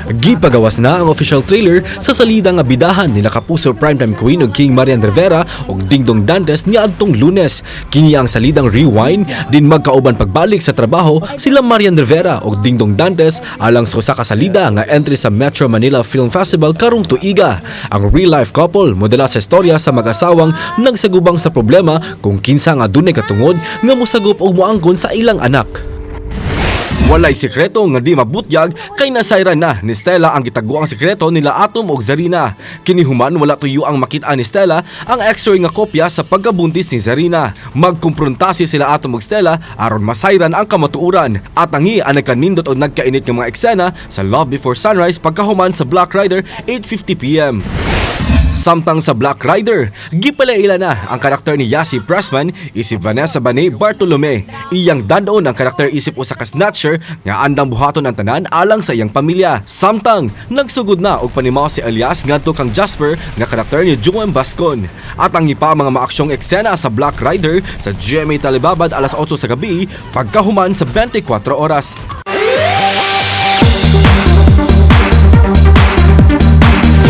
Gipagawas na ang official trailer sa salida nga bidahan nila Kapuso Primetime Queen ug King Marian Rivera ug Dingdong Dantes niadtong Lunes. Kini ang salidang Rewind din magkauban pagbalik sa trabaho sila Marian Rivera ug Dingdong Dantes alang sa usa ka salida nga entry sa Metro Manila Film Festival karong tuiga. Ang real life couple modela sa istorya sa mag-asawang nagsagubang sa problema kung kinsa nga dunay katungod nga mosagop og moangkon sa ilang anak. Walay sekreto nga di mabutyag kay nasayran na ni Stella ang gitaguang sekreto nila Atom og Zarina. Kini human wala tuyo ang makita ni Stella ang x-ray nga kopya sa pagkabuntis ni Zarina. Magkumpruntasi sila Atom og Stella aron masayran ang kamatuoran. At angi ang nagkanindot og nagkainit nga mga eksena sa Love Before Sunrise pagkahuman sa Black Rider, 8:50 p.m. Samtang sa Black Rider, gipalaila na ang karakter ni Yassi Pressman isip Vanessa Baney Bartolome. Iyang dandon ang karakter isip usa ka snatcher nga andang buhaton ang tanan alang sa iyang pamilya. Samtang nagsugod na og panimaw si Elias ngadto kang Jasper nga karakter ni Joem Bascon. At ang ipa mga maaksyong eksena sa Black Rider sa GMA Telebabad, alas 8 sa gabi pagkahuman sa 24 Oras.